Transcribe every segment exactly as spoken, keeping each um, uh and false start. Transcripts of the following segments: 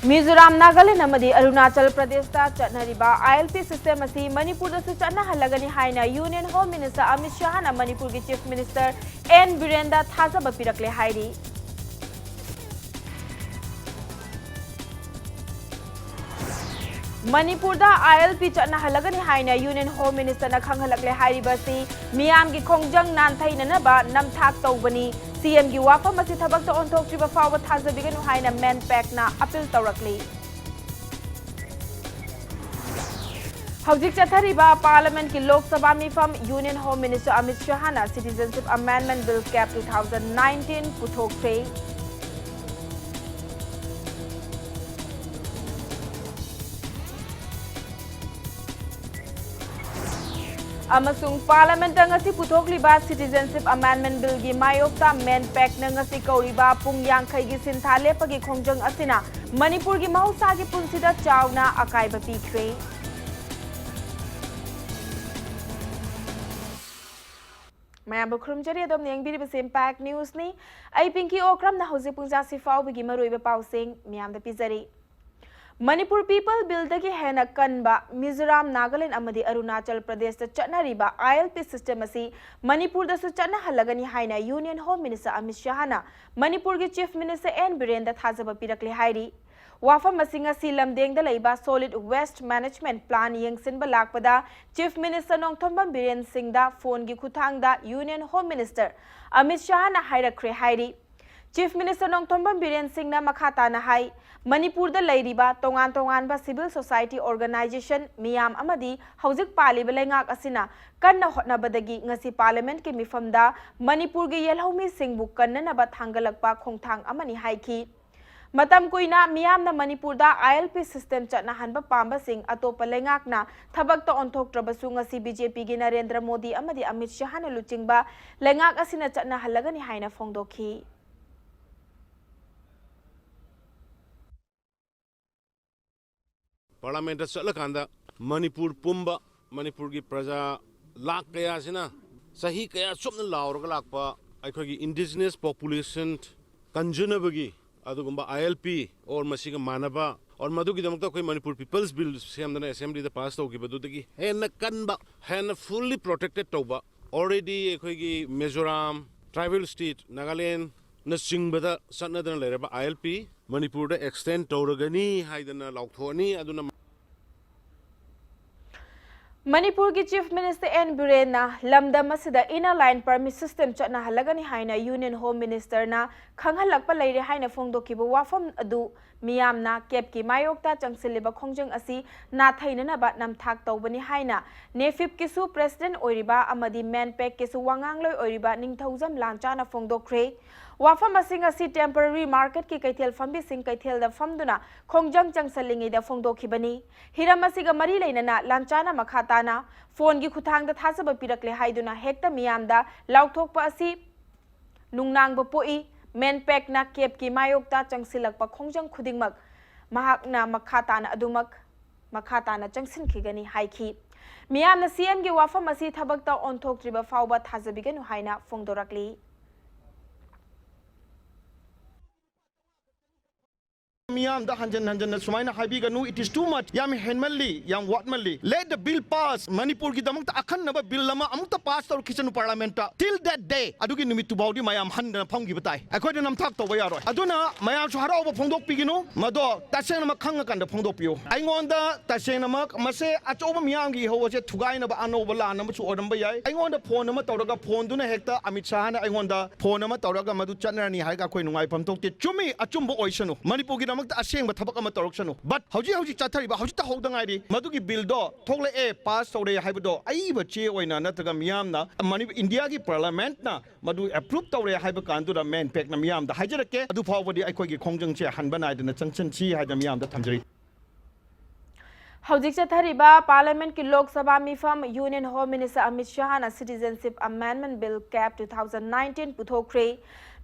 ꯃꯤꯖꯣꯔꯥꯝ, ꯅꯥꯒꯥꯂꯦꯟ ꯑꯃꯗꯤ ꯑꯔꯨꯅꯥꯆꯜ ꯄ꯭ꯔꯗꯦꯁꯇ ꯆꯠꯅꯔꯤꯕ ꯑꯥꯏ ꯑꯦꯜ ꯄꯤ ꯁꯤꯁꯇꯦꯝ ꯑꯁꯤ ꯃꯅꯤꯄꯨꯔꯗꯁꯨ ꯆꯠꯅꯍꯜꯂꯒꯅꯤ ꯍꯥꯏꯅ ꯌꯨꯅꯤꯌꯟ ꯍꯣꯝ ꯃꯤꯅꯤꯁꯇꯔ ꯑꯃꯤꯠ ꯁꯍꯥꯅ ꯃꯅꯤꯄꯨꯔꯒꯤ ꯆꯤꯐ ꯃꯤꯅꯤꯁꯇꯔ ꯑꯦꯟ ꯕꯤꯔꯦꯟꯗ ꯊꯥꯖꯕ ꯄꯤꯔꯛꯂꯦ ꯍꯥꯏꯔꯤ꯫ ꯃꯅꯤꯄꯨꯔꯗ ꯑꯥꯏ ꯑꯦꯜ ꯄꯤ ꯆꯠꯅꯍꯜꯂꯒꯅꯤ ꯍꯥꯏꯅ ꯌꯨꯅꯤꯌꯟ ꯍꯣꯝ ꯃꯤꯅꯤꯁꯇꯔꯅ ꯈꯪꯍꯜꯂꯛꯂꯦ ꯍꯥꯏꯔꯤꯕ ꯑꯁꯤ ꯃꯤꯌꯥꯝꯒꯤ ꯈꯣꯡꯖꯪ ꯅꯥꯟꯊꯩꯅꯅꯕ ꯅꯝꯊꯥꯛ ꯇꯧꯕꯅꯤ꯫ ꯁꯤ ꯑꯦꯝꯒꯤ ꯋꯥꯐꯝ ꯑꯁꯤ ꯊꯕꯛꯇ ꯑꯣꯟꯊꯣꯛꯇ꯭ꯔꯤꯕ ꯐꯥꯎꯕ ꯊꯥꯖꯕꯤꯒꯅꯨ ꯍꯥꯏꯅ ꯃꯦꯟꯄꯦꯛꯅ ꯑꯄꯤꯜ ꯇꯧꯔꯛꯂꯤ꯫ ꯍꯧꯖꯤꯛ ꯆꯠꯊꯔꯤꯕ ꯄꯥꯔꯂꯤꯌꯥꯃꯦꯟꯠꯀꯤ ꯂꯣꯛ ꯁꯚꯥ ꯃꯤꯐꯝ ꯌꯨꯅꯤꯌꯟ ꯍꯣꯝ ꯃꯤꯅꯤꯁꯇꯔ ꯑꯃꯤꯠ ꯁꯍꯥꯅ Citizenship Amendment Bill CAB two thousand nineteen ꯄꯨꯊꯣꯛꯈ꯭ꯔꯦ꯫ ꯑꯃꯁꯨꯡ ꯄꯥꯔꯂꯤꯌꯥꯃꯦꯟꯠꯇ ꯉꯁꯤ ꯄꯨꯊꯣꯛꯂꯤꯕ Citizenship Amendment Billꯒꯤ ꯃꯥꯌꯣꯛꯇ ꯃꯦꯟꯄꯦꯛꯅ ꯉꯁꯤ ꯀꯧꯔꯤꯕ ꯄꯨꯡ ꯌꯥꯡꯈꯩꯒꯤ ꯁꯤꯟꯊꯥ ꯂꯦꯞꯄꯒꯤ ꯈꯣꯡꯖꯪ ꯑꯁꯤꯅ ꯃꯅꯤꯄꯨꯔꯒꯤ ꯃꯍꯧꯁꯥꯒꯤ ꯄꯨꯟꯁꯤꯗ ꯆꯥꯎꯅ ꯑꯀꯥꯏꯕ ꯄꯤꯈ꯭ꯔꯦ꯫ ꯃꯌꯥꯝꯕꯨ ꯈꯨꯔꯨꯝꯖꯔꯤ, ꯑꯗꯣꯝꯅ ꯌꯦꯡꯕꯤꯔꯤꯕꯁꯤ Impact Newsꯅꯤ꯫ ꯑꯩ ꯄꯤꯡꯀꯤ ꯑꯣꯀ꯭ꯔꯝꯅ ꯍꯧꯖꯤꯛ ꯄꯨꯡ ꯆꯥꯁꯤ ꯐꯥꯎꯕꯒꯤ ꯃꯔꯨꯑꯣꯏꯕ ꯄꯥꯎꯁꯤꯡ ꯃꯤꯌꯥꯝꯗ ꯄꯤꯖꯔꯤ꯫ ꯃꯅꯤꯄꯨꯔ ꯄꯤꯄꯜ ꯕꯤꯜꯗꯒꯤ ꯍꯦꯟꯅ ꯀꯟꯕ ꯃꯤꯖꯣꯔꯥꯝ, ꯅꯥꯒꯥꯂꯦꯟ ꯑꯃꯗꯤ ꯑꯔꯨꯅꯥꯆꯜ ꯄ꯭ꯔꯗꯦꯁꯇ ꯆꯠꯅꯔꯤꯕ ꯑꯥꯏ ꯑꯦꯜ ꯄꯤ ꯁꯤꯁꯇꯦꯝ ꯑꯁꯤ ꯃꯅꯤꯄꯨꯔꯗꯁꯨ ꯆꯠꯅꯍꯜꯂꯒꯅꯤ ꯍꯥꯏꯅ ꯌꯨꯅꯤꯌꯟ ꯍꯣꯝ ꯃꯤꯅꯤꯁꯇꯔ ꯑꯃꯤꯠ ꯁꯍꯥꯅ ꯃꯅꯤꯄꯨꯔꯒꯤ ꯆꯤꯐ ꯃꯤꯅꯤꯁꯇꯔ ꯑꯦꯟ ꯕꯤꯔꯦꯟꯗ ꯊꯥꯖꯕ ꯄꯤꯔꯛꯂꯦ ꯍꯥꯏꯔꯤ꯫ ꯋꯥꯐꯝ ꯑꯁꯤ ꯉꯁꯤ ꯂꯝꯗꯦꯡꯗ ꯂꯩꯕ ꯁꯣꯂꯤꯗ ꯋꯦꯁ꯭ꯠ ꯃꯦꯅꯦꯖꯃꯦꯟꯠ ꯄ꯭ꯂꯥꯟ ꯌꯦꯡꯁꯤꯟꯕ ꯂꯥꯛꯄꯗ ꯆꯤꯐ ꯃꯤꯅꯤꯁꯇꯔ ꯅꯣꯡꯊꯣꯝꯕꯝ ꯕꯤꯔꯦꯟ ꯁꯤꯡꯗ ꯐꯣꯟꯒꯤ ꯈꯨꯠꯊꯥꯡꯗ ꯌꯨꯅꯤꯌꯟ ꯍꯣꯝ ꯃꯤꯅꯤꯁꯇꯔ ꯑꯃꯤꯠ ꯁꯍꯥꯅ ꯍꯥꯏꯔꯛꯈ꯭ꯔꯦ ꯍꯥꯏꯔꯤ꯫ ꯆꯤꯐ ꯃꯤꯅꯤꯁꯇꯔ ꯅꯣꯡꯊꯣꯝꯕꯝ ꯕꯤꯔꯦꯟ ꯁꯤꯡꯅ ꯃꯈꯥ ꯇꯥꯅ ꯍꯥꯏ, ꯃꯅꯤꯄꯨꯔꯗ ꯂꯩꯔꯤꯕ ꯇꯣꯉꯥꯟ ꯇꯣꯉꯥꯟꯕ ꯁꯤꯚꯤꯜ ꯁꯣꯁꯥꯏꯇꯤ ꯑꯣꯔꯒꯅꯥꯏꯖꯦꯁꯟ ꯃꯤꯌꯥꯝ ꯑꯃꯗꯤ ꯍꯧꯖꯤꯛ ꯄꯥꯜꯂꯤꯕ ꯂꯩꯉꯥꯛ ꯑꯁꯤꯅ ꯀꯟꯅ ꯍꯣꯠꯅꯕꯗꯒꯤ ꯉꯁꯤ ꯄꯥꯔꯂꯤꯌꯥꯃꯦꯟꯠꯀꯤ ꯃꯤꯐꯝꯗ ꯃꯅꯤꯄꯨꯔꯒꯤ ꯌꯦꯜꯍꯧꯃꯤꯁꯤꯡꯕꯨ ꯀꯟꯅꯅꯕ ꯊꯥꯡꯒꯠꯂꯛꯄ ꯈꯣꯡꯊꯥꯡ ꯑꯃꯅꯤ ꯍꯥꯏꯈꯤ꯫ ꯃꯇꯝ ꯀꯨꯏꯅ ꯃꯤꯌꯥꯝꯅ ꯃꯅꯤꯄꯨꯔꯗ ꯑꯥꯏ ꯑꯦꯜ ꯄꯤ ꯁꯤꯁꯇꯦꯝ ꯆꯠꯅꯍꯟꯕ ꯄꯥꯝꯕꯁꯤꯡ ꯑꯇꯣꯞꯄ ꯂꯩꯉꯥꯛꯅ ꯊꯕꯛꯇ ꯑꯣꯟꯊꯣꯛꯇ꯭ꯔꯕꯁꯨ ꯉꯁꯤ ꯕꯤ ꯖꯦ ꯄꯤꯒꯤ ꯅꯔꯦꯟꯗ꯭ꯔ ꯃꯣꯗꯤ ꯑꯃꯗꯤ ꯑꯃꯤꯠ ꯁꯍꯥꯅ ꯂꯨꯆꯤꯡꯕ ꯂꯩꯉꯥꯛ ꯑꯁꯤꯅ ꯆꯠꯅꯍꯜꯂꯒꯅꯤ ꯍꯥꯏꯅ ꯐꯣꯡꯗꯣꯛꯈꯤ꯫ ꯄꯥꯔꯂꯤꯌꯥꯃꯦꯟꯠꯇ ꯆꯠꯂꯀꯥꯟꯗ ꯃꯅꯤꯄꯨꯔ ꯄꯨꯝꯕ, ꯃꯅꯤꯄꯨꯔꯒꯤ ꯄ꯭ꯔꯖꯥ ꯂꯥꯈ ꯀꯌꯥꯁꯤꯅ ꯆꯍꯤ ꯀꯌꯥ ꯆꯨꯞꯅ ꯂꯥꯎꯔꯒ ꯂꯥꯛꯄ ꯑꯩꯈꯣꯏꯒꯤ ꯏꯟꯗꯤꯖꯤꯅꯁ ꯄꯣꯄꯨꯂꯦꯁꯟ ꯀꯟꯖꯅꯕꯒꯤ ꯑꯗꯨꯒꯨꯝꯕ ꯑꯥꯏ ꯑꯦꯜ ꯄꯤ ꯑꯣꯔ ꯃꯁꯤꯒ ꯃꯥꯟꯅꯕ ꯑꯣꯔ ꯃꯗꯨꯒꯤꯗꯃꯛꯇ ꯑꯩꯈꯣꯏ ꯃꯅꯤꯄꯨꯔ ꯄꯤꯄꯜꯁ ꯕꯤꯜ ꯁꯦꯝꯗꯅ ꯑꯦꯁꯦꯝꯕ꯭ꯂꯤꯗ ꯄꯥꯁ ꯇꯧꯈꯤꯕꯗꯨꯗꯒꯤ ꯍꯦꯟꯅ ꯀꯟꯕ, ꯍꯦꯟꯅ ꯐꯨꯜꯂꯤ ꯄ꯭ꯔꯣꯇꯦꯛꯇꯦꯠ ꯇꯧꯕ, ꯑꯣꯜꯔꯦꯗꯤ ꯑꯩꯈꯣꯏꯒꯤ ꯃꯤꯖꯣꯔꯥꯝ, ꯇ꯭ꯔꯥꯏꯕꯦꯜ ꯁ꯭ꯇꯦꯠ ꯅꯥꯒꯥꯂꯦꯟꯅꯆꯤꯡꯕꯗ ꯆꯠꯅꯗꯅ ꯂꯩꯔꯕ ꯑꯥꯏ ꯑꯦꯜ ꯄꯤ ꯃꯅꯤꯄꯨꯔꯗ ꯑꯦꯛꯁꯇꯦꯟ ꯇꯧꯔꯒꯅꯤ ꯍꯥꯏꯗꯅ ꯂꯥꯎꯊꯣꯛꯑꯅꯤ꯫ ꯑꯗꯨꯅ ꯃꯅꯤꯄꯨꯔꯒꯤ ꯆꯤꯐ ꯃꯤꯅꯤꯁꯇꯔ ꯑꯦꯟ ꯕꯤꯔꯦꯟꯅ ꯂꯝꯗꯝ ꯑꯁꯤꯗ ꯏꯟꯅꯔ ꯂꯥꯏꯟ ꯄꯔꯃꯤꯠ ꯁꯤꯁꯇꯦꯝ ꯆꯠꯅꯍꯜꯂꯒꯅꯤ ꯍꯥꯏꯅ ꯌꯨꯅꯤꯌꯟ ꯍꯣꯝ ꯃꯤꯅꯤꯁꯇꯔꯅ ꯈꯪꯍꯜꯂꯛꯄ ꯂꯩꯔꯦ ꯍꯥꯏꯅ ꯐꯣꯡꯗꯣꯛꯈꯤꯕ ꯋꯥꯐꯝ ꯑꯗꯨ ꯃꯤꯌꯥꯝꯅ ꯀꯦꯞꯀꯤ ꯃꯥꯌꯣꯛꯇ ꯆꯪꯁꯤꯜꯂꯤꯕ ꯈꯣꯡꯖꯪ ꯑꯁꯤ ꯅꯥꯊꯩꯅꯅꯕ ꯅꯝꯊꯥꯛ ꯇꯧꯕꯅꯤ ꯍꯥꯏꯅ ꯅꯦꯐꯤꯞꯀꯤꯁꯨ ꯄ꯭ꯔꯦꯁꯤꯗꯦꯟꯠ ꯑꯣꯏꯔꯤꯕ ꯑꯃꯗꯤ ꯃꯦꯟꯄꯦꯛꯀꯤꯁꯨ ꯋꯥꯉꯥꯡꯂꯣꯏ ꯑꯣꯏꯔꯤꯕ ꯅꯤꯡꯊꯧꯖꯝ ꯂꯥꯟꯆꯥꯅ ꯐꯣꯡꯗꯣꯛꯈ꯭ꯔꯦ꯫ ꯋꯥꯐꯝ ꯑꯁꯤꯡ ꯑꯁꯤ ꯇꯦꯝꯄꯔꯔꯤ ꯃꯥꯔꯀꯦꯠꯀꯤ ꯀꯩꯊꯦꯜ ꯐꯝꯕꯤꯁꯤꯡ ꯀꯩꯊꯦꯜꯗ ꯐꯝꯗꯨꯅ ꯈꯣꯡꯖꯪ ꯆꯪꯁꯜꯂꯤꯉꯩꯗ ꯐꯣꯡꯗꯣꯛꯈꯤꯕꯅꯤ꯫ ꯍꯤꯔꯝ ꯑꯁꯤꯒ ꯃꯔꯤ ꯂꯩꯅꯅ ꯂꯥꯟꯆꯥꯅ ꯃꯈꯥ ꯇꯥꯅ ꯐꯣꯟꯒꯤ ꯈꯨꯠꯊꯥꯡꯗ ꯊꯥꯖꯕ ꯄꯤꯔꯛꯂꯦ ꯍꯥꯏꯗꯨꯅ ꯍꯦꯛꯇ ꯃꯤꯌꯥꯝꯗ ꯂꯥꯎꯊꯣꯛꯄ ꯑꯁꯤ ꯅꯨꯡꯅꯥꯡꯕ ꯄꯣꯛꯏ꯫ ꯃꯦꯟꯄꯦꯛꯅ ꯀꯦꯞꯀꯤ ꯃꯥꯌꯣꯛꯇ ꯆꯪꯁꯤꯜꯂꯛꯄ ꯈꯣꯡꯖꯪ ꯈꯨꯗꯤꯡꯃꯛ ꯃꯍꯥꯛꯅ ꯃꯈꯥ ꯇꯥꯅ ꯑꯗꯨꯃꯛ ꯃꯈꯥ ꯇꯥꯅ ꯆꯪꯁꯤꯟꯈꯤꯒꯅꯤ ꯍꯥꯏꯈꯤ꯫ ꯃꯤꯌꯥꯝꯅ ꯁꯤ ꯑꯦꯝꯒꯤ ꯋꯥꯐꯝ ꯑꯁꯤ ꯊꯕꯛꯇ ꯑꯣꯟꯊꯣꯛꯇ꯭ꯔꯤꯕ ꯐꯥꯎꯕ ꯊꯥꯖꯕꯤꯒꯅꯨ ꯍꯥꯏꯅ ꯐꯣꯡꯗꯣꯔꯛꯂꯤ꯫ ꯃꯤꯌꯥꯝꯗ ꯍꯟꯖꯟ ꯍꯟꯖꯟꯅ ꯁꯨꯃꯥꯏꯅ ꯍꯥꯏꯕꯤꯒꯅꯨ, it is too much, ꯌꯥꯝ ꯍꯦꯟꯃꯜꯂꯤ, ꯌꯥꯝ ꯋꯥꯠꯃꯜꯂꯤ꯫ Let the bill pass, ꯃꯅꯤꯄꯨꯔꯒꯤꯗꯃꯛꯇ ꯑꯈꯟꯅꯕ ꯕꯤꯜ ꯑꯃ ꯑꯃꯨꯛꯇ ꯄꯥꯁ ꯇꯧꯔꯛꯈꯤꯁꯅꯨ ꯄꯥꯔꯂꯥꯃꯦꯟꯠꯇ꯫ Till that day, ꯑꯗꯨꯒꯤ ꯅꯨꯃꯤꯠꯇꯨ ꯐꯥꯎꯗꯤ ꯃꯌꯥꯝ ꯍꯟꯗꯅ ꯐꯝꯈꯤꯕ ꯇꯥꯏ꯫ ꯑꯩꯈꯣꯏꯅ ꯅꯝꯊꯥꯛ ꯇꯧꯕ ꯌꯥꯔꯣꯏ꯫ ꯑꯗꯨꯅ ꯃꯌꯥꯝꯁꯨ ꯍꯔꯥꯎꯕ ꯐꯣꯡꯗꯣꯛꯄꯤꯒꯅꯨ, ꯃꯗꯣ ꯇꯁꯦꯡꯅꯃꯛ ꯈꯪꯉꯀꯥꯟꯗ ꯐꯣꯡꯗꯣꯛꯄꯤꯌꯨ꯫ ꯑꯩꯉꯣꯟꯗ ꯇꯁꯦꯡꯅꯃꯛ ꯃꯁꯦ ꯑꯆꯧꯕ ꯃꯤꯌꯥꯝꯒꯤ ꯏꯍꯧ ꯑꯁꯦ ꯊꯨꯒꯥꯏꯅꯕ ꯑꯅꯧꯕ ꯂꯥꯟ ꯑꯃꯁꯨ ꯑꯣꯏꯔꯝꯕ ꯌꯥꯏ꯫ ꯑꯩꯉꯣꯟꯗ ꯐꯣꯟ ꯑꯃ ꯇꯧꯔꯒ, ꯐꯣꯟꯗꯨꯅ ꯍꯦꯛꯇ ꯑꯃꯤꯠ ꯁꯥꯍꯅ ꯑꯩꯉꯣꯟꯗ ꯐꯣꯟ ꯑꯃ ꯇꯧꯔꯒ ꯃꯗꯨ ꯆꯠꯅꯔꯅꯤ ꯍꯥꯏꯔꯒ ꯑꯩꯈꯣꯏ ꯅꯨꯡꯉꯥꯏꯐꯝ ꯊꯣꯛꯇꯦ꯫ ꯆꯨꯝꯃꯤ, ꯑꯆꯨꯝꯕ ꯑꯣꯏꯁꯅꯨ, ꯃꯅꯤꯄꯨꯔꯒꯤꯗꯃꯛꯇ ꯑꯁꯦꯡꯕ ꯊꯕꯛ ꯑꯃ ꯇꯧꯔꯛꯁꯅꯨ꯫ But ꯍꯧꯖꯤꯛ ꯍꯧꯖꯤꯛ ꯆꯠꯊꯔꯤꯕ, ꯍꯧꯖꯤꯛꯇ ꯍꯧꯗ ꯉꯥꯏꯔꯤ, ꯃꯗꯨꯒꯤ ꯕꯤꯜꯗꯣ ꯊꯣꯛꯂꯛꯑꯦ, ꯄꯥꯁ ꯇꯧꯔꯦ ꯍꯥꯏꯕꯗꯣ ꯑꯏꯕ ꯆꯦ ꯑꯣꯏꯅ ꯅꯠꯇ꯭ꯔꯒ ꯃꯤꯌꯥꯝꯅ ꯃꯅꯤ-, ꯏꯟꯗꯤꯌꯥꯒꯤ ꯄꯥꯔꯂꯥꯃꯦꯟꯠꯅ ꯃꯗꯨ ꯑꯦꯄ꯭ꯔꯨꯞ ꯇꯧꯔꯦ ꯍꯥꯏꯕ ꯀꯥꯟꯗꯨꯗ ꯃꯦꯟꯄꯦꯛꯅ ꯃꯤꯌꯥꯝꯗ ꯍꯥꯏꯖꯔꯛꯀꯦ꯫ ꯑꯗꯨ ꯐꯥꯎꯕꯗꯤ ꯑꯩꯈꯣꯏꯒꯤ ꯈꯣꯡꯖꯪꯁꯦ ꯍꯟꯕ ꯅꯥꯏꯗꯅ ꯆꯪꯁꯤꯟꯁꯤ ꯍꯥꯏꯗꯅ ꯃꯤꯌꯥꯝꯗ ꯊꯝꯖꯔꯤ꯫ ꯍꯧꯖꯤꯛ ꯆꯠꯊꯔꯤꯕ ꯄꯥꯔꯂꯤꯌꯥꯃꯦꯟꯠꯀꯤ ꯂꯣꯛ ꯁꯚꯥ ꯃꯤꯐꯝ ꯌꯨꯅꯤꯌꯟ ꯍꯣꯝ ꯃꯤꯅꯤꯁꯇꯔ ꯑꯃꯤꯠ ꯁꯍꯥꯅ citizenship amendment bill CAB two thousand nineteen ꯄꯨꯊꯣꯛꯈ꯭ꯔꯦ꯫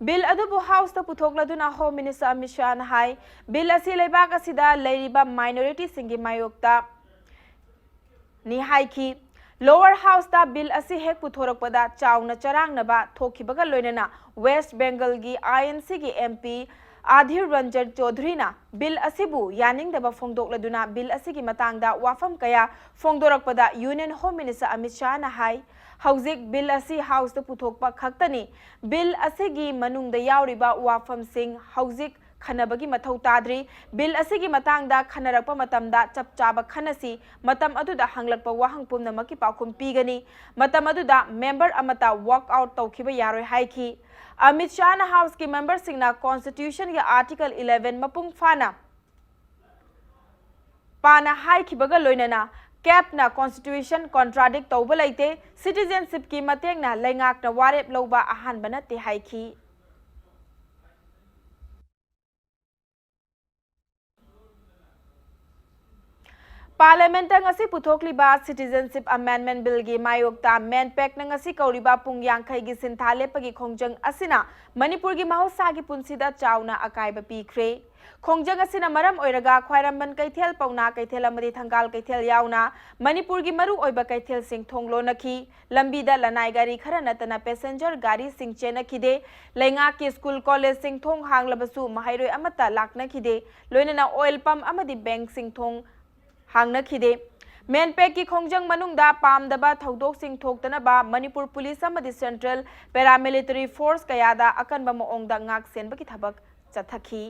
ꯕꯤꯜ ꯑꯗꯨꯕꯨ ꯍꯥꯎꯁꯇ ꯄꯨꯊꯣꯛꯂꯗꯨꯅ ꯍꯣꯝ ꯃꯤꯅꯤꯁꯇꯔ ꯑꯃꯤꯠ ꯁꯍꯥꯅ ꯍꯥꯏ, ꯕꯤꯜ ꯑꯁꯤ ꯂꯩꯕꯥꯛ ꯑꯁꯤꯗ ꯂꯩꯔꯤꯕ ꯃꯥꯏꯅꯣꯔꯤꯇꯤꯁꯤꯡꯒꯤ ꯃꯥꯌꯣꯛꯇ ꯅꯤ ꯍꯥꯏꯈꯤ꯫ ꯂꯣꯋꯔ ꯍꯥꯎꯁꯇ ꯕꯤꯜ ꯑꯁꯤ ꯍꯦꯛ ꯄꯨꯊꯣꯔꯛꯄꯗ ꯆꯥꯎꯅ ꯆꯔꯥꯡꯅꯕ ꯊꯣꯛꯈꯤꯕꯒ ꯂꯣꯏꯅꯅ ꯋꯦꯁ꯭ꯠ ꯕꯦꯡꯒꯜꯒꯤ ꯑꯥꯏ ꯑꯦꯟ ꯁꯤꯒꯤ ꯑꯦꯝ ꯄꯤ ꯑꯙꯤꯔ ꯔꯟꯖꯟ ꯆꯧꯙꯨꯔꯤꯅ ꯕꯤꯜ ꯑꯁꯤꯕꯨ ꯌꯥꯅꯤꯡꯗꯕ ꯐꯣꯡꯗꯣꯛꯂꯗꯨꯅ ꯕꯤꯜ ꯑꯁꯤꯒꯤ ꯃꯇꯥꯡꯗ ꯋꯥꯐꯝ ꯀꯌꯥ ꯐꯣꯡꯗꯣꯔꯛꯄꯗ Union Home Minister ꯑꯃꯤꯠ ꯁꯥꯍꯅ ꯍꯥꯏ, ꯍꯧꯖꯤꯛ ꯕꯤꯜ ꯑꯁꯤ ꯍꯥꯎꯁꯇ ꯄꯨꯊꯣꯛꯄ ꯈꯛꯇꯅꯤ꯫ ꯕꯤꯜ ꯑꯁꯤꯒꯤ ꯃꯅꯨꯡꯗ ꯌꯥꯎꯔꯤꯕ ꯋꯥꯐꯝꯁꯤꯡ ꯍꯧꯖꯤꯛ ꯈꯟꯅꯕꯒꯤ ꯃꯊꯧ ꯇꯥꯗ꯭ꯔꯤ꯫ ꯕꯤꯜ ꯑꯁꯤꯒꯤ ꯃꯇꯥꯡꯗ ꯈꯟꯅꯔꯛꯄ ꯃꯇꯝꯗ ꯆꯞ ꯆꯥꯕ ꯈꯟꯅꯁꯤ꯫ ꯃꯇꯝ ꯑꯗꯨꯗ ꯍꯪꯂꯛꯄ ꯋꯥꯍꯪ ꯄꯨꯝꯅꯃꯛꯀꯤ ꯄꯥꯎꯈꯨꯝ ꯄꯤꯒꯅꯤ꯫ ꯃꯇꯝ ꯑꯗꯨꯗ member ꯑꯃꯠꯇ walk out ꯇꯧꯈꯤꯕ ꯌꯥꯔꯣꯏ ꯍꯥꯏꯈꯤ꯫ ꯑꯃꯤꯠ ꯁꯥꯍꯅ ꯍꯥꯎꯁꯀꯤ memberꯁꯤꯡꯅ constitutionꯒꯤ article eleven ꯃꯄꯨꯡ ꯐꯥꯅ ꯄꯥꯅ ꯍꯥꯏꯈꯤꯕꯒ ꯂꯣꯏꯅꯅ CAPꯅ constitution contradict ꯇꯧꯕ ꯂꯩꯇꯦ, citizenshipꯀꯤ ꯃꯇꯦꯡꯅ ꯂꯩꯉꯥꯛꯅ ꯋꯥꯔꯦꯞ ꯂꯧꯕ ꯑꯍꯥꯟꯕ ꯅꯠꯇꯦ ꯍꯥꯏꯈꯤ꯫ Parliamentꯇ ꯉꯁꯤ ꯄꯨꯊꯣꯛꯂꯤꯕ Citizenship Amendment Billꯒꯤ ꯃꯥꯌꯣꯛꯇ MANPACꯅ ꯉꯁꯤ ꯀꯧꯔꯤꯕ ꯄꯨꯡ ꯌꯥꯡꯈꯩꯒꯤ ꯁꯤꯟꯊꯥ ꯂꯦꯞꯄꯒꯤ ꯈꯣꯡꯖꯪ ꯑꯁꯤꯅ ꯃꯅꯤꯄꯨꯔꯒꯤ ꯃꯍꯧꯁꯥꯒꯤ ꯄꯨꯟꯁꯤꯗ ꯆꯥꯎꯅ ꯑꯀꯥꯏꯕ ꯄꯤꯈ꯭ꯔꯦ꯫ ꯈꯣꯡꯖꯪ ꯑꯁꯤꯅ ꯃꯔꯝ ꯑꯣꯏꯔꯒ ꯈ꯭ꯋꯥꯏꯔꯝꯕꯟ ꯀꯩꯊꯦꯜ, ꯄꯥꯎꯅꯥ ꯀꯩꯊꯦꯜ ꯑꯃꯗꯤ ꯊꯪꯒꯥꯜ ꯀꯩꯊꯦꯜ ꯌꯥꯎꯅ ꯃꯅꯤꯄꯨꯔꯒꯤ ꯃꯔꯨꯑꯣꯏꯕ ꯀꯩꯊꯦꯜꯁꯤꯡ ꯊꯣꯡ ꯂꯣꯟꯅꯈꯤ꯫ ꯂꯝꯕꯤꯗ ꯂꯅꯥꯏ ꯒꯥꯔꯤ ꯈꯔ ꯅꯠꯇꯅ passenger ꯒꯥꯔꯤꯁꯤꯡ ꯆꯦꯟꯅꯈꯤꯗꯦ꯫ ꯂꯩꯉꯥꯛꯀꯤ school, collegeꯁꯤꯡ ꯊꯣꯡ ꯍꯥꯡꯂꯕꯁꯨ ꯃꯍꯩꯔꯣꯏ ꯑꯃꯠꯇ ꯂꯥꯛꯅꯈꯤꯗꯦ꯫ ꯂꯣꯏꯅꯅ oil pump ꯑꯃꯗꯤ bankꯁꯤꯡ ꯊꯣꯡ ꯍꯥꯡꯅꯈꯤꯗꯦ꯫ MANPACꯀꯤ ꯈꯣꯡꯖꯪ ꯃꯅꯨꯡꯗ ꯄꯥꯝꯗꯕ ꯊꯧꯗꯣꯛꯁꯤꯡ ꯊꯣꯛꯇꯅꯕ ꯃꯅꯤꯄꯨꯔ police ꯑꯃꯗꯤ central paramilitary force ꯀꯌꯥꯗ ꯑꯀꯟꯕ ꯃꯑꯣꯡꯗ ꯉꯥꯛ ꯁꯦꯟꯕꯒꯤ ꯊꯕꯛ ꯆꯠꯊꯈꯤ꯫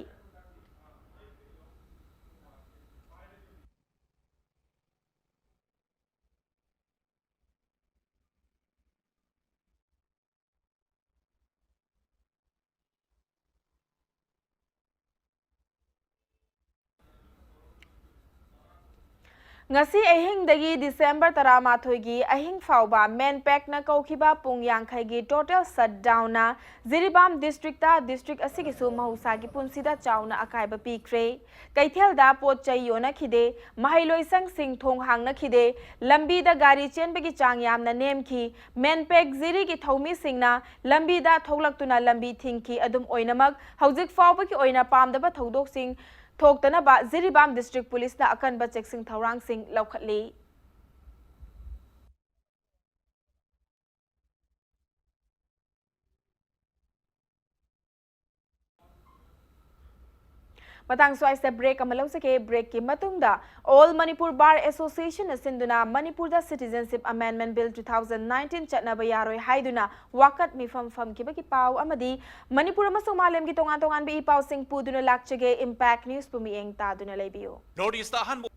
ꯉꯁꯤ ꯑꯍꯤꯡꯗꯒꯤ December ꯇꯔꯥꯃꯥꯊꯣꯏꯒꯤ ꯑꯍꯤꯡ ꯐꯥꯎꯕ MANPACꯅ ꯀꯧꯈꯤꯕ ꯄꯨꯡ ꯌꯥꯡꯈꯩꯒꯤ total shutdownꯅ ꯖꯤꯔꯤꯕꯥꯝ districtꯇ district ꯑꯁꯤꯒꯤꯁꯨ ꯃꯍꯧꯁꯥꯒꯤ ꯄꯨꯟꯁꯤꯗ ꯆꯥꯎꯅ ꯑꯀꯥꯏꯕ ꯄꯤꯈ꯭ꯔꯦ꯫ ꯀꯩꯊꯦꯜꯗ ꯄꯣꯠ ꯆꯩ ꯌꯣꯟꯅꯈꯤꯗꯦ, ꯃꯍꯩꯂꯣꯏꯁꯪꯁꯤꯡ ꯊꯣꯡ ꯍꯥꯡꯅꯈꯤꯗꯦ, ꯂꯝꯕꯤꯗ ꯒꯥꯔꯤ ꯆꯦꯟꯕꯒꯤ ꯆꯥꯡ ꯌꯥꯝꯅ ꯅꯦꯝꯈꯤ꯫ MANPAC ꯖꯤꯔꯤꯒꯤ ꯊꯧꯃꯤꯁꯤꯡꯅ ꯂꯝꯕꯤꯗ ꯊꯣꯛꯂꯛꯇꯨꯅ ꯂꯝꯕꯤ ꯊꯤꯡꯈꯤ꯫ ꯑꯗꯨꯝ ꯑꯣꯏꯅꯃꯛ, ꯍꯧꯖꯤꯛ ꯐꯥꯎꯕꯒꯤ ꯑꯣꯏꯅ ꯄꯥꯝꯗꯕ ꯊꯧꯗꯣꯛꯁꯤꯡ ꯊꯣꯛꯇꯅꯕ ꯖꯤꯔꯤꯕꯥꯝ district policeꯅ ꯑꯀꯟꯕ ꯆꯦꯛꯁꯤꯟ ꯊꯧꯔꯥꯡꯁꯤꯡ ꯂꯧꯈꯠꯂꯤ꯫ ꯃꯇꯥꯡ ꯁ꯭ꯋꯥꯏꯁꯤꯗ ꯕ꯭ꯔꯦꯛ ꯑꯃ ꯂꯧꯖꯒꯦ꯫ ꯕ꯭ꯔꯦꯛꯀꯤ ꯃꯇꯨꯡꯗ All Manipur Bar Association ꯅ ꯁꯤꯟꯗꯨꯅ ꯃꯅꯤꯄꯨꯔꯗ Citizenship Amendment Bill two thousand nineteen ꯆꯠꯅꯕ ꯌꯥꯔꯣꯏ ꯍꯥꯏꯗꯨꯅ ꯋꯥꯀꯠ ꯃꯤꯐꯝ ꯐꯝꯈꯤꯕꯒꯤ ꯄꯥꯎ ꯑꯃꯗꯤ ꯃꯅꯤꯄꯨꯔ ꯑꯃꯁꯨꯡ ꯃꯥꯂꯦꯝꯒꯤ ꯇꯣꯉꯥꯟ ꯇꯣꯉꯥꯟꯕ ꯏ ꯄꯥꯎꯁꯤꯡ ꯄꯨꯗꯨꯅ ꯂꯥꯛꯆꯒꯦ꯫ Impact News ꯄꯨ ꯃꯤꯠꯌꯦꯡ ꯇꯥꯗꯨꯅ ꯂꯩꯕꯤꯌꯨ꯫ North East ꯑꯍꯥꯟꯕ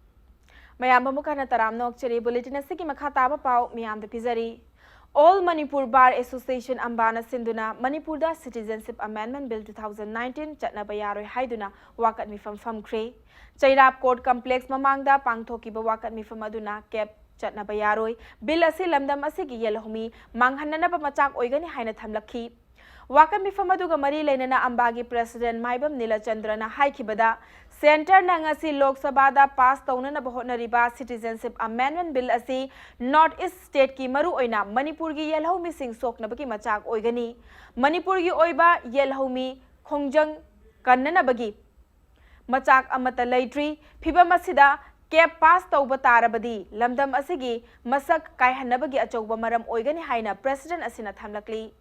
ꯃꯌꯥꯝ ꯑꯃꯨꯛ ꯍꯟꯅ ꯇꯔꯥꯝ ꯅꯣꯛꯆꯔꯤ꯫ Bulletin ꯑꯁꯤꯒꯤ ꯃꯈꯥ ꯇꯥꯕ ꯄꯥꯎ ꯃꯤꯌꯥꯝꯗ ꯄꯤꯖꯔꯤ꯫ All Manipur Bar Association ꯑꯝꯕꯥꯅ ꯁꯤꯟꯗꯨꯅ ꯃꯅꯤꯄꯨꯔꯗ Citizenship Amendment Bill two thousand nineteen ꯆꯠꯅꯕ ꯌꯥꯔꯣꯏ ꯍꯥꯏꯗꯨꯅ ꯋꯥꯀꯠ ꯃꯤꯐꯝ ꯐꯝꯈ꯭ꯔꯦ꯫ ꯆꯩꯔꯥꯞ Court Complex ꯃꯃꯥꯡꯗ ꯄꯥꯡꯊꯣꯛꯈꯤꯕ ꯋꯥꯀꯠ ꯃꯤꯐꯝ ꯑꯗꯨꯅ ꯀꯦꯞ ꯆꯠꯅꯕ ꯌꯥꯔꯣꯏ, ꯕꯤꯜ ꯑꯁꯤ ꯂꯝꯗꯝ ꯑꯁꯤꯒꯤ ꯌꯦꯜꯍꯧꯃꯤ ꯃꯥꯡꯍꯟꯅꯅꯕ ꯃꯆꯥꯛ ꯑꯣꯏꯒꯅꯤ ꯍꯥꯏꯅ ꯊꯝꯂꯛꯈꯤ꯫ ꯋꯥꯀꯠ ꯃꯤꯐꯝ ꯑꯗꯨꯒ ꯃꯔꯤ ꯂꯩꯅꯅ ꯑꯝꯕꯥꯒꯤ President ꯃꯥꯏꯕꯝ ꯅꯤꯂꯆꯟꯗ꯭ꯔꯅ ꯍꯥꯏꯈꯤꯕꯗ, Centre ꯅ ꯉꯁꯤ ꯂꯣꯛ ꯁꯚꯥꯗ ꯄꯥꯁ ꯇꯧꯅꯅꯕ ꯍꯣꯠꯅꯔꯤꯕ Citizenship Amendment Bill ꯑꯁꯤ North East State ꯀꯤ, ꯃꯔꯨꯑꯣꯏꯅ ꯃꯅꯤꯄꯨꯔꯒꯤ ꯌꯦꯜꯍꯧꯃꯤꯁꯤꯡ ꯁꯣꯛꯅꯕꯒꯤ ꯃꯆꯥꯛ ꯑꯣꯏꯒꯅꯤ꯫ ꯃꯅꯤꯄꯨꯔꯒꯤ ꯑꯣꯏꯕ ꯌꯦꯜꯍꯧꯃꯤ ꯈꯣꯡꯖꯪ ꯀꯟꯅꯅꯕꯒꯤ ꯃꯆꯥꯛ ꯑꯃꯠꯇ ꯂꯩꯇ꯭ꯔꯤ꯫ ꯐꯤꯚꯝ ꯑꯁꯤꯗ ꯀꯦꯞ ꯄꯥꯁ ꯇꯧꯕ ꯇꯥꯔꯕꯗꯤ ꯂꯝꯗꯝ ꯑꯁꯤꯒꯤ ꯃꯁꯛ ꯀꯥꯏꯍꯟꯅꯕꯒꯤ ꯑꯆꯧꯕ ꯃꯔꯝ ꯑꯣꯏꯒꯅꯤ ꯍꯥꯏꯅ President ꯑꯁꯤꯅ ꯊꯝꯂꯛꯂꯤ꯫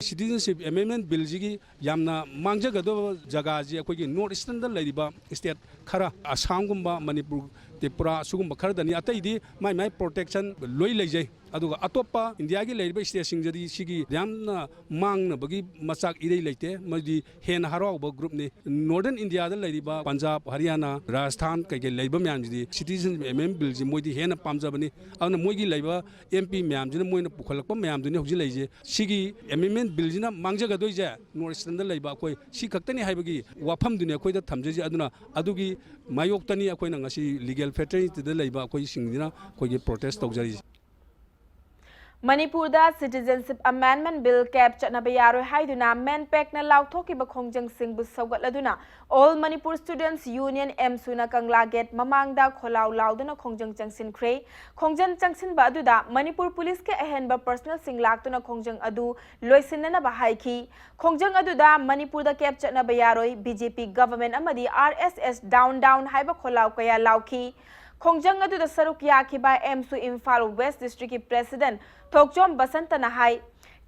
Citizenship Amendment Bill ꯁꯤꯒꯤ ꯌꯥꯝꯅ ꯃꯥꯡꯖꯒꯗꯕ ꯖꯒꯥꯁꯤ ꯑꯩꯈꯣꯏꯒꯤ North Eastern ꯗ ꯂꯩꯔꯤꯕ state ꯈꯔ, ꯑꯁꯥꯝꯒꯨꯝꯕ, ꯃꯅꯤꯄꯨꯔ, ꯇ꯭ꯔꯤꯄꯨꯔꯥ, ꯁꯤꯒꯨꯝꯕ ꯈꯔꯗꯅꯤ꯫ ꯑꯇꯩꯗꯤ ꯃꯥꯏ ꯃꯥꯏ protection ꯂꯣꯏ ꯂꯩꯖꯩ꯫ ꯑꯗꯨꯒ ꯑꯇꯣꯞꯄ ꯏꯟꯗꯤꯌꯥꯒꯤ ꯂꯩꯔꯤꯕ state ꯁꯤꯡꯗꯗꯤ ꯁꯤꯒꯤ ꯌꯥꯝꯅ ꯃꯥꯡꯅꯕꯒꯤ ꯃꯆꯥꯛ ꯏꯔꯩ ꯂꯩꯇꯦ꯫ ꯃꯣꯏꯗꯤ ꯍꯦꯟꯅ ꯍꯔꯥꯎꯕ group ꯅꯤ꯫ Northern India ꯗ ꯂꯩꯔꯤꯕ ꯄꯟꯖꯥꯕ, ꯍꯔꯤꯌꯥꯅꯥ, ꯔꯥꯖꯁꯊꯥꯟ ꯀꯩꯀꯩ ꯂꯩꯕ ꯃꯌꯥꯝꯁꯤꯗꯤ Citizenship Amendment Bill ꯁꯤ ꯃꯣꯏꯗꯤ ꯍꯦꯟꯅ ꯄꯥꯝꯖꯕꯅꯤ꯫ ꯑꯗꯨꯅ ꯃꯣꯏꯒꯤ ꯂꯩꯕ M P ꯃꯌꯥꯝꯁꯤꯅ ꯃꯣꯏꯅ ꯄꯨꯈꯠꯂꯛꯄ ꯃꯌꯥꯝꯗꯨꯅꯤ ꯍꯧꯖꯤꯛ ꯂꯩꯔꯤꯁꯦ꯫ ꯁꯤꯒꯤ Amendment Bill ꯁꯤꯅ ꯃꯥꯡꯖꯒꯗꯣꯏꯁꯦ North Eastern ꯗ ꯂꯩꯕ ꯑꯩꯈꯣꯏ ꯁꯤ ꯈꯛꯇꯅꯤ ꯍꯥꯏꯕꯒꯤ ꯋꯥꯐꯝꯗꯨꯅꯤ ꯑꯩꯈꯣꯏꯗ ꯊꯝꯖꯔꯤꯁꯦ꯫ ꯑꯗꯨꯅ ꯑꯗꯨꯒꯤ ꯃꯥꯌꯣꯛꯇꯅꯤ ꯑꯩꯈꯣꯏꯅ ꯉꯁꯤ legal fraternity ꯗ ꯂꯩꯕ ꯑꯩꯈꯣꯏꯁꯤꯡꯁꯤꯅ ꯑꯩꯈꯣꯏꯒꯤ protest ꯇꯧꯖꯔꯤꯁꯦ꯫ ꯃꯅꯤꯄꯨꯔꯗ Citizenship Amendment Bill ꯀꯦꯞ ꯆꯠꯅꯕ ꯌꯥꯔꯣꯏ ꯍꯥꯏꯗꯨꯅ MANPAC ꯅ ꯂꯥꯎꯊꯣꯛꯈꯤꯕ ꯈꯣꯡꯖꯪꯁꯤꯡꯕꯨ ꯁꯧꯒꯠꯂꯗꯨꯅ All Manipur Students Union, AMSU ꯅ ꯀꯪꯂꯥ gate ꯃꯃꯥꯡꯗ ꯈꯣꯜꯂꯥꯎ ꯂꯥꯎꯗꯨꯅ ꯈꯣꯡꯖꯪ ꯆꯪꯁꯤꯟꯈ꯭ꯔꯦ꯫ ꯈꯣꯡꯖꯪ ꯆꯪꯁꯤꯟꯕ ꯑꯗꯨꯗ ꯃꯅꯤꯄꯨꯔ police ꯀꯤ ꯑꯍꯦꯟꯕ personnel ꯁꯤꯡ ꯂꯥꯛꯇꯨꯅ ꯈꯣꯡꯖꯪ ꯑꯗꯨ ꯂꯣꯏꯁꯤꯟꯅꯅꯕ ꯍꯥꯏꯈꯤ꯫ ꯈꯣꯡꯖꯪ ꯑꯗꯨꯗ ꯃꯅꯤꯄꯨꯔꯗ ꯀꯦꯞ ꯆꯠꯅꯕ ꯌꯥꯔꯣꯏ, B J P government ꯑꯃꯗꯤ R S S down down ꯍꯥꯏꯕ ꯈꯣꯜꯂꯥꯎ ꯀꯌꯥ ꯂꯥꯎꯈꯤ꯫ ꯈꯣꯡꯖꯪ ꯑꯗꯨꯗ ꯁꯔꯨꯛ ꯌꯥꯈꯤꯕ AMSU Imphal West District ꯀꯤ President ꯊꯣꯛꯆꯣꯝ ꯕꯁꯟꯇꯅ ꯍꯥꯏ,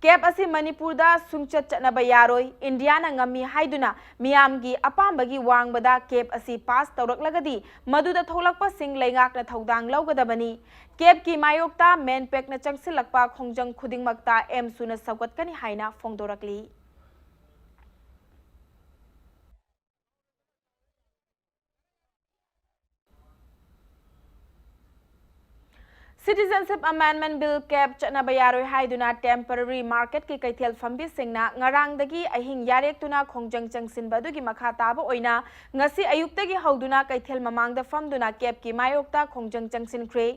ꯀꯦꯞ ꯑꯁꯤ ꯃꯅꯤꯄꯨꯔꯗ ꯁꯨꯡꯆꯠ ꯆꯠꯅꯕ ꯌꯥꯔꯣꯏ꯫ ꯏꯟꯗꯤꯌꯥꯅ ꯉꯝꯃꯤ ꯍꯥꯏꯗꯨꯅ ꯃꯤꯌꯥꯝꯒꯤ ꯑꯄꯥꯝꯕꯒꯤ ꯋꯥꯡꯃꯗ ꯀꯦꯞ ꯑꯁꯤ ꯄꯥꯁ ꯇꯧꯔꯛꯂꯒꯗꯤ ꯃꯗꯨꯗ ꯊꯣꯛꯂꯛꯄꯁꯤꯡ ꯂꯩꯉꯥꯛꯅ ꯊꯧꯗꯥꯡ ꯂꯧꯒꯗꯕꯅꯤ꯫ ꯀꯦꯞꯀꯤ ꯃꯥꯌꯣꯛꯇ ꯃꯦꯟꯄꯦꯛꯅ ꯆꯪꯁꯤꯜꯂꯛꯄ ꯈꯣꯡꯖꯪ ꯈꯨꯗꯤꯡꯃꯛꯇ ꯑꯦꯝꯁꯨꯅ ꯁꯧꯒꯠꯀꯅꯤ ꯍꯥꯏꯅ ꯐꯣꯡꯗꯣꯔꯛꯂꯤ꯫ Citizenship Amendment Bill, ꯀꯦꯞ, ꯆꯠꯅꯕ ꯌꯥꯔꯣꯏ ꯍꯥꯏꯗꯨꯅ temporary marketꯀꯤ ꯀꯩꯊꯦꯜ ꯐꯝꯕꯤꯁꯤꯡꯅ ꯉꯔꯥꯡꯗꯒꯤ ꯑꯍꯤꯡ ꯌꯥꯔꯦꯛꯇꯨꯅ ꯈꯣꯡꯖꯪ ꯆꯪꯁꯤꯟꯕ ꯑꯗꯨꯒꯤ ꯃꯈꯥ ꯇꯥꯕ ꯑꯣꯏꯅ ꯉꯁꯤ ꯑꯌꯨꯛꯇꯒꯤ ꯍꯧꯗꯨꯅ ꯀꯩꯊꯦꯜ ꯃꯃꯥꯡꯗ ꯐꯝꯗꯨꯅ ꯀꯦꯞꯀꯤ ꯃꯥꯌꯣꯛꯇ ꯈꯣꯡꯖꯪ ꯆꯪꯁꯤꯟꯈ꯭ꯔꯦ꯫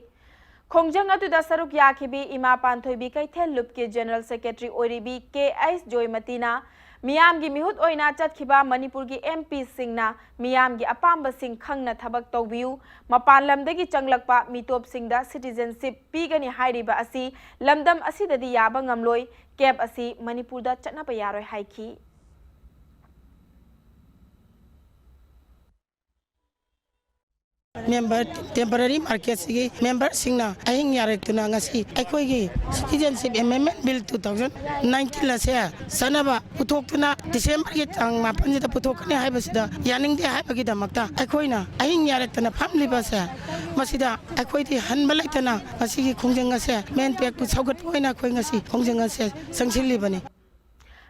ꯈꯣꯡꯖꯪ ꯑꯗꯨꯗ ꯁꯔꯨꯛ ꯌꯥꯈꯤꯕꯤ ꯏꯃꯥ ꯄꯥꯟꯊꯣꯏꯕꯤ ꯀꯩꯊꯦꯜ ꯂꯨꯞꯀꯤ General Secretary ꯑꯣꯏꯔꯤꯕꯤ ꯀꯦ ꯑꯩꯆ ꯖꯣꯏꯃꯇꯤꯅ ꯃꯤꯌꯥꯝꯒꯤ ꯃꯤꯍꯨꯠ ꯑꯣꯏꯅ ꯆꯠꯈꯤꯕ ꯃꯅꯤꯄꯨꯔꯒꯤ ꯑꯦꯝ ꯄꯤꯁꯤꯡꯅ ꯃꯤꯌꯥꯝꯒꯤ ꯑꯄꯥꯝꯕꯁꯤꯡ ꯈꯪꯅ ꯊꯕꯛ ꯇꯧꯕꯤꯌꯨ, ꯃꯄꯥꯟ ꯂꯝꯗꯒꯤ ꯆꯪꯂꯛꯄ ꯃꯤꯇꯣꯞꯁꯤꯡꯗ citizenship ꯄꯤꯒꯅꯤ ꯍꯥꯏꯔꯤꯕ ꯑꯁꯤ ꯂꯝꯗꯝ ꯑꯁꯤꯗꯗꯤ ꯌꯥꯕ ꯉꯝꯂꯣꯏ, ꯀꯦꯞ ꯑꯁꯤ ꯃꯅꯤꯄꯨꯔꯗ ꯆꯠꯅꯕ ꯌꯥꯔꯣꯏ ꯍꯥꯏꯈꯤ꯫ Member, temporary marketꯁꯤꯒꯤ memberꯁꯤꯡꯅ ꯑꯍꯤꯡ ꯌꯥꯔꯦꯛꯇꯨꯅ ꯉꯁꯤ ꯑꯩꯈꯣꯏꯒꯤ Citizenship Amendment Bill two thousand nineteen ꯑꯁꯦ ꯆꯠꯅꯕ ꯄꯨꯊꯣꯛꯇꯨꯅ Decemberꯒꯤ ꯇꯥꯡ ꯃꯥꯄꯟꯁꯤꯗ ꯄꯨꯊꯣꯛꯀꯅꯤ ꯍꯥꯏꯕꯁꯤꯗ ꯌꯥꯅꯤꯡꯗꯦ ꯍꯥꯏꯕꯒꯤꯗꯃꯛꯇ ꯑꯩꯈꯣꯏꯅ ꯑꯍꯤꯡ ꯌꯥꯔꯦꯛꯇꯅ ꯐꯝꯂꯤꯕꯁꯦ, ꯃꯁꯤꯗ ꯑꯩꯈꯣꯏꯗꯤ ꯍꯟꯕ ꯂꯩꯇꯅ ꯉꯁꯤꯒꯤ ꯈꯣꯡꯖꯪ ꯑꯁꯦ ꯃꯦꯟ ꯄꯦꯛꯄꯨ ꯁꯧꯒꯠꯄ ꯑꯣꯏꯅ ꯑꯩꯈꯣꯏ ꯉꯁꯤ ꯈꯣꯡꯖꯪ ꯑꯁꯦ ꯆꯪꯁꯤꯜꯂꯤꯕꯅꯤ꯫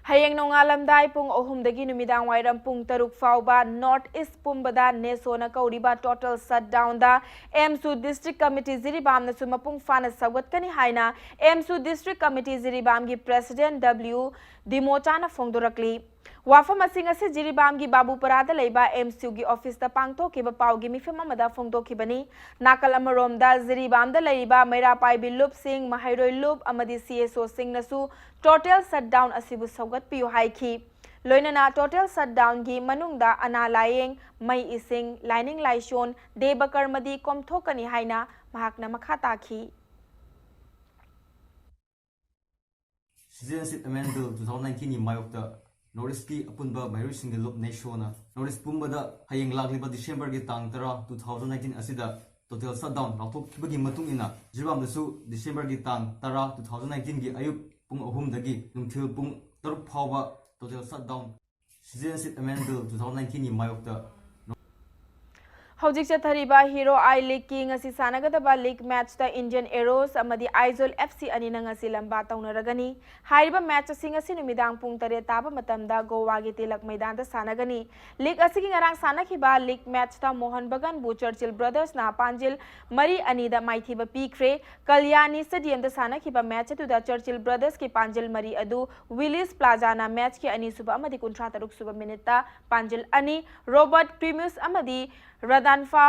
ꯍꯌꯦꯡ ꯅꯣꯡꯉꯥꯜꯂꯝꯗꯥꯏ ꯄꯨꯡ ꯑꯍꯨꯝꯗꯒꯤ ꯅꯨꯃꯤꯗꯥꯡ ꯋꯥꯏꯔꯝ ꯄꯨꯡ ꯇꯔꯨꯛ ꯐꯥꯎꯕ North East ꯄꯨꯝꯕꯗ ꯅꯦꯁꯣꯅ ꯀꯧꯔꯤꯕ total shutdownꯗ ꯑꯦꯝꯁꯨ District Committee ꯖꯤꯔꯤꯕꯥꯝꯅꯁꯨ ꯃꯄꯨꯡ ꯐꯥꯅ ꯁꯧꯒꯠꯀꯅꯤ ꯍꯥꯏꯅ ꯑꯦꯝꯁꯨ District Committee ꯖꯤꯔꯤꯕꯥꯝꯒꯤ President W ꯗꯤꯃꯣꯆꯥꯅ ꯐꯣꯡꯗꯣꯔꯛꯂꯤ꯫ ꯋꯥꯐꯝ ꯑꯁꯤ ꯉꯁꯤ ꯖꯤꯔꯤꯕꯥꯝꯒꯤ ꯕꯥꯕꯨꯄꯔꯥꯗ ꯂꯩꯕ ꯑꯦꯝꯁꯨꯒꯤ officeꯇ ꯄꯥꯡꯊꯣꯛꯈꯤꯕ ꯄꯥꯎꯒꯤ ꯃꯤꯐꯝ ꯑꯃꯗ ꯐꯣꯡꯗꯣꯛꯈꯤꯕꯅꯤ꯫ ꯅꯥꯀꯜ ꯑꯃꯔꯣꯝꯗ ꯖꯤꯔꯤꯕꯥꯝꯗ ꯂꯩꯔꯤꯕ ꯃꯩꯔꯥ ꯄꯥꯏꯕꯤ ꯂꯨꯞꯁꯤꯡ, ꯃꯍꯩꯔꯣꯏ ꯂꯨꯞ ꯑꯃꯗꯤ CSOꯁꯤꯡꯅꯁꯨ total shutdown ꯑꯁꯤꯕꯨ ꯁꯧꯒꯠꯄꯤꯌꯨ ꯍꯥꯏꯈꯤ꯫ ꯂꯣꯏꯅꯅ total shutdownꯒꯤ ꯃꯅꯨꯡꯗ ꯑꯅꯥ ꯂꯥꯌꯦꯡ, ꯃꯩ ꯏꯁꯤꯡ, ꯂꯥꯏꯅꯤꯡ ꯂꯥꯏꯁꯣꯟ, ꯗꯦꯕ ꯀꯔꯃꯗꯤ ꯀꯣꯝꯊꯣꯛꯀꯅꯤ ꯍꯥꯏꯅ ꯃꯍꯥꯛꯅ ꯃꯈꯥ ꯇꯥꯈꯤ꯫ Citizenship Amendment Bill two thousand nineteenꯒꯤ ꯃꯥꯌꯣꯛꯇ North Eastꯀꯤ ꯑꯄꯨꯟꯕ ꯃꯍꯩꯔꯣꯏꯁꯤꯡꯒꯤ ꯂꯨꯞ ꯅꯦꯁꯣꯅ North East ꯄꯨꯝꯕꯗ ꯍꯌꯦꯡ ꯂꯥꯛꯂꯤꯕ Decemberꯒꯤ ꯇꯥꯡ ꯇꯔꯥ, two thousand nineteen ꯑꯁꯤꯗ total shutdown ꯂꯥꯎꯊꯣꯛꯈꯤꯕꯒꯤ ꯃꯇꯨꯡ ꯏꯟꯅ ꯖꯤꯔꯤꯕꯥꯝꯗꯁꯨ Decemberꯒꯤ ꯇꯥꯡ ꯇꯔꯥ, two thousand nineteenꯒꯤ ꯑꯌꯨꯛ ꯄꯨꯡ ꯑꯍꯨꯝꯗꯒꯤ ꯅꯨꯡꯊꯤꯜ ꯄꯨꯡ ꯇꯔꯨꯛ ꯐꯥꯎꯕ total shutdown, Citizenship Amendment Bill two thousand nineteen ꯒꯤ ꯃꯥꯌꯣꯛꯇ ꯍꯧꯖꯤꯛ ꯆꯠꯊꯔꯤꯕ ꯍꯤꯔꯣ ꯑꯥꯏ ꯂꯤꯒꯀꯤ ꯉꯁꯤ ꯁꯥꯟꯅꯒꯗꯕ ꯂꯤꯒ ꯃꯦꯆꯇ ꯏꯟꯗꯤꯌꯟ ꯑꯦꯔꯣꯁ ꯑꯃꯗꯤ ꯑꯥꯏꯖꯣꯜ ꯑꯦꯐ ꯁꯤ ꯑꯅꯤꯅ ꯉꯁꯤ ꯂꯝꯕꯥ ꯇꯧꯅꯔꯒꯅꯤ꯫ ꯍꯥꯏꯔꯤꯕ ꯃꯦꯆ ꯑꯁꯤ ꯉꯁꯤ ꯅꯨꯃꯤꯗꯥꯡ ꯄꯨꯡ ꯇꯔꯦꯠ ꯇꯥꯕ ꯃꯇꯝꯗ ꯒꯣꯋꯥꯒꯤ ꯇꯤꯂꯛ ꯃꯩꯗꯥꯟꯗ ꯁꯥꯟꯅꯒꯅꯤ꯫ ꯂꯤꯒ ꯑꯁꯤꯒꯤ ꯉꯔꯥꯡ ꯁꯥꯟꯅꯈꯤꯕ ꯂꯤꯒ ꯃꯦꯆꯇ ꯃꯣꯍꯟ ꯕꯒꯟꯕꯨ ꯆꯔꯆꯤꯜ ꯕ꯭ꯔꯗꯔꯁꯅ ꯄꯥꯟꯖꯤꯜ ꯃꯔꯤ ꯑꯅꯤꯗ ꯃꯥꯏꯊꯤꯕ ꯄꯤꯈ꯭ꯔꯦ꯫ ꯀꯜꯌꯥꯅꯤ ꯁ꯭ꯇꯦꯗꯤꯌꯝꯗ ꯁꯥꯟꯅꯈꯤꯕ ꯃꯦꯆ ꯑꯗꯨꯗ ꯆꯔꯆꯤꯜ ꯕ꯭ꯔꯗꯔꯁꯀꯤ ꯄꯥꯟꯖꯤꯜ ꯃꯔꯤ ꯑꯗꯨ ꯋꯤꯂꯤꯁ ꯄ꯭ꯂꯥꯖꯥꯅ ꯃꯦꯆꯀꯤ ꯑꯅꯤꯁꯨꯕ ꯑꯃꯗꯤ ꯀꯨꯟꯊ꯭ꯔꯥ ꯇꯔꯨꯛ ꯁꯨꯕ ꯃꯤꯅꯤꯠꯇ ꯄꯥꯟꯖꯤꯜ ꯑꯅꯤ, ꯔꯣꯕꯔꯠ ꯀ꯭ꯔꯤꯃ꯭ꯌꯨꯁ ꯑꯃꯗꯤ ꯔꯗꯥꯟꯐꯥ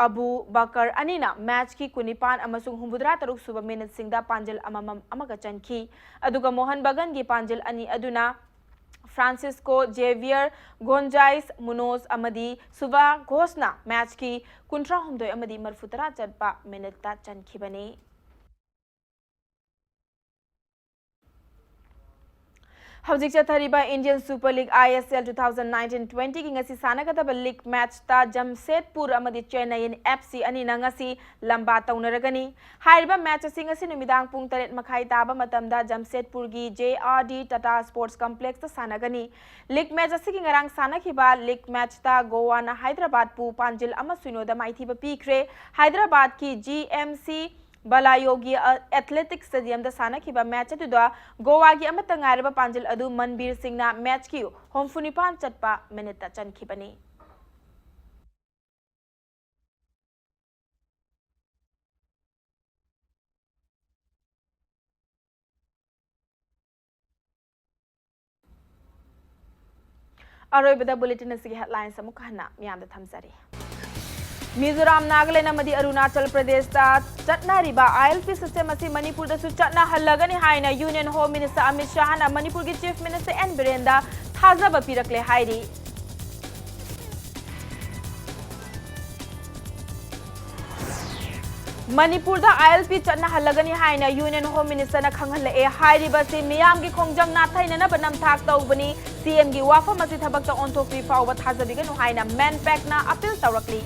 ꯑꯕꯨ ꯕꯀꯔ ꯑꯅꯤꯅ ꯃꯦꯆꯀꯤ ꯀꯨꯟꯅꯤꯄꯥꯟ ꯑꯃꯁꯨꯡ ꯍꯨꯝꯐꯨꯇꯔꯥ ꯇꯔꯨꯛ ꯁꯨꯕ ꯃꯤꯅꯤꯠꯁꯤꯡꯗ ꯄꯥꯟꯖꯤꯜ ꯑꯃꯃꯝ ꯑꯃꯒ ꯆꯟꯈꯤ꯫ ꯑꯗꯨꯒ ꯃꯣꯍꯟ ꯕꯒꯟꯒꯤ ꯄꯥꯟꯖꯤꯜ ꯑꯅꯤ ꯑꯗꯨꯅ ꯐ꯭ꯔꯥꯟꯁꯤꯁꯀꯣ ꯖꯦꯚꯤꯌꯔ ꯒꯣꯟꯖꯥꯏꯁ ꯃꯨꯅꯣꯁ ꯑꯃꯗꯤ ꯁꯨꯚꯥ ꯘꯣꯁꯅ ꯃꯦꯆꯀꯤ ꯀꯨꯟꯊ꯭ꯔꯥꯍꯨꯝꯗꯣꯏ ꯑꯃꯗꯤ ꯃꯔꯤꯐꯨꯇꯔꯥ ꯆꯠꯄ ꯃꯤꯅꯤꯠꯇ ꯆꯟꯈꯤꯕꯅꯤ꯫ ꯍꯧꯖꯤꯛ ꯆꯠꯊꯔꯤꯕ ꯏꯟꯗꯤꯌꯟ ꯁꯨꯄꯔ ꯂꯤꯒ, ꯑꯥꯏ ꯑꯦꯁ L, two thousand nineteen twenty ꯒꯤ ꯉꯁꯤ ꯁꯥꯟꯅꯒꯗꯕ ꯂꯤꯒ ꯃꯦꯆꯇ ꯖꯝꯁꯦꯗꯄꯨꯔ ꯑꯃꯗꯤ ꯆꯦꯟꯅꯥꯏꯌꯤꯟ ꯑꯦꯐ ꯁꯤ ꯑꯅꯤꯅ ꯉꯁꯤ ꯂꯝꯕꯥ ꯇꯧꯅꯔꯒꯅꯤ꯫ ꯍꯥꯏꯔꯤꯕ ꯃꯦꯆ ꯑꯁꯤ ꯉꯁꯤ ꯅꯨꯃꯤꯗꯥꯡ ꯄꯨꯡ ꯇꯔꯦꯠ ꯃꯈꯥꯏ ꯇꯥꯕ ꯃꯇꯝꯗ ꯖꯝꯁꯦꯗꯄꯨꯔꯒꯤ J R D Tata sports ꯀꯝꯄ꯭ꯂꯦꯛꯁꯇ ꯁꯥꯟꯅꯒꯅꯤ꯫ ꯂꯤꯒ ꯃꯦꯆ ꯑꯁꯤꯒꯤ ꯉꯔꯥꯡ ꯁꯥꯟꯅꯈꯤꯕ ꯂꯤꯒ ꯃꯦꯆꯇ ꯒꯣꯋꯥꯅ ꯍꯥꯏꯗ꯭ꯔꯕꯥꯗꯄꯨ ꯄꯥꯟꯖꯤꯜ ꯑꯃ ꯁꯤꯅꯣꯗ ꯃꯥꯏꯊꯤꯕ ꯄꯤꯈ꯭ꯔꯦ꯫ ꯍꯥꯏꯗ꯭ꯔꯕꯥꯗꯀꯤ ꯖꯤ ꯑꯦꯝ ꯁꯤ ꯕꯥꯂꯥꯌꯣꯒꯤ ꯑꯦꯊꯂꯦꯇꯤꯛꯁ ꯁ꯭ꯇꯦꯗꯤꯌꯝꯗ ꯁꯥꯟꯅꯈꯤꯕ ꯃꯦꯆ ꯑꯗꯨꯗ ꯒꯣꯋꯥꯒꯤ ꯑꯃꯠꯇ ꯉꯥꯏꯔꯕ ꯄꯥꯟꯖꯤꯜ ꯑꯗꯨ ꯃꯟꯕꯤꯔ ꯁꯤꯡꯅ ꯃꯦꯆꯀꯤ ꯍꯨꯝꯐꯨꯅꯤꯄꯥꯟ ꯆꯠꯄ ꯃꯤꯅꯤꯠꯇ ꯆꯟꯈꯤꯕꯅꯤ꯫ ꯑꯔꯣꯏꯕꯗ ꯕꯨꯂꯦꯇꯤꯟ ꯑꯁꯤꯒꯤ ꯍꯦꯗꯂꯥꯏꯟꯁ ꯑꯃꯨꯛ ꯍꯟꯅ ꯃꯤꯌꯥꯝꯗ ꯊꯝꯖꯔꯤ꯫ ꯃꯤꯖꯣꯔꯥꯝ, ꯅꯥꯒꯥꯂꯦꯟ ꯑꯃꯗꯤ ꯑꯔꯨꯅꯥꯆꯜ ꯄ꯭ꯔꯗꯦꯁꯇ ꯆꯠꯅꯔꯤꯕ ꯑꯥꯏ ꯑꯦꯜ ꯄꯤ ꯁꯤꯁꯇꯦꯝ ꯑꯁꯤ ꯃꯅꯤꯄꯨꯔꯗꯁꯨ ꯆꯠꯅꯍꯜꯂꯒꯅꯤ ꯍꯥꯏꯅ ꯌꯨꯅꯤꯌꯟ ꯍꯣꯝ ꯃꯤꯅꯤꯁꯇꯔ ꯑꯃꯤꯠ ꯁꯥꯍꯅ ꯃꯅꯤꯄꯨꯔꯒꯤ ꯆꯤꯐ ꯃꯤꯅꯤꯁꯇꯔ ꯑꯦꯟ ꯕꯤꯔꯦꯟꯗ ꯊꯥꯖꯕ ꯄꯤꯔꯛꯂꯦ ꯍꯥꯏꯔꯤ꯫ ꯃꯅꯤꯄꯨꯔꯗ ꯑꯥꯏ ꯑꯦꯜ ꯄꯤ ꯆꯠꯅꯍꯜꯂꯒꯅꯤ ꯍꯥꯏꯅ ꯌꯨꯅꯤꯌꯟ ꯍꯣꯝ ꯃꯤꯅꯤꯁꯇꯔꯅ ꯈꯪꯍꯜꯂꯛꯑꯦ꯫ ꯍꯥꯏꯔꯤꯕꯁꯤ ꯃꯤꯌꯥꯝꯒꯤ ꯈꯣꯡꯖꯪ ꯅꯥꯊꯩꯅꯅꯕ ꯅꯝꯊꯥꯛ ꯇꯧꯕꯅꯤ꯫ ꯁꯤ ꯑꯦꯝꯒꯤ ꯋꯥꯐꯝ ꯑꯁꯤ ꯊꯕꯛꯇ ꯑꯣꯟꯊꯣꯛꯇ꯭ꯔꯤ ꯐꯥꯎꯕ ꯊꯥꯖꯕꯤꯒꯅꯨ ꯍꯥꯏꯅ ꯃꯦꯟꯄꯦꯛꯅ ꯑꯄꯤꯜ ꯇꯧꯔꯛꯂꯤ꯫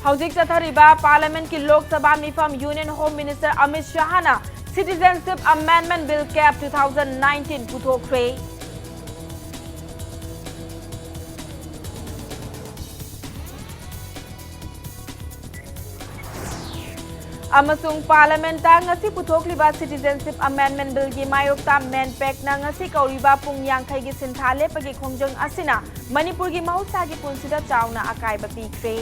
ꯍꯧꯖꯤꯛ ꯆꯠꯊꯔꯤꯕ ꯄꯥꯔꯂꯤꯌꯥꯃꯦꯟꯠꯀꯤ ꯂꯣꯛ ꯁꯚꯥ ꯃꯤꯐꯝ Union Home Minister ꯑꯃꯤꯠ ꯁꯍꯥꯅ Citizenship Amendment Bill, CAB, two thousand nineteen ꯄꯨꯊꯣꯛꯈ꯭ꯔꯦ꯫ ꯑꯃꯁꯨꯡ ꯄꯥꯔꯂꯤꯌꯥꯃꯦꯟꯠꯇ ꯉꯁꯤ ꯄꯨꯊꯣꯛꯂꯤꯕ Citizenship Amendment Billꯒꯤ ꯃꯥꯌꯣꯛꯇ MANPACꯅ ꯉꯁꯤ ꯀꯧꯔꯤꯕ ꯄꯨꯡ ꯌꯥꯡꯈꯩꯒꯤ ꯁꯤꯟꯊꯥ ꯂꯦꯞꯄꯒꯤ ꯈꯣꯡꯖꯪ ꯑꯁꯤꯅ ꯃꯅꯤꯄꯨꯔꯒꯤ ꯃꯍꯧꯁꯥꯒꯤ ꯄꯨꯟꯁꯤꯗ ꯆꯥꯎꯅ ꯑꯀꯥꯏꯕ ꯄꯤꯈ꯭ꯔꯦ꯫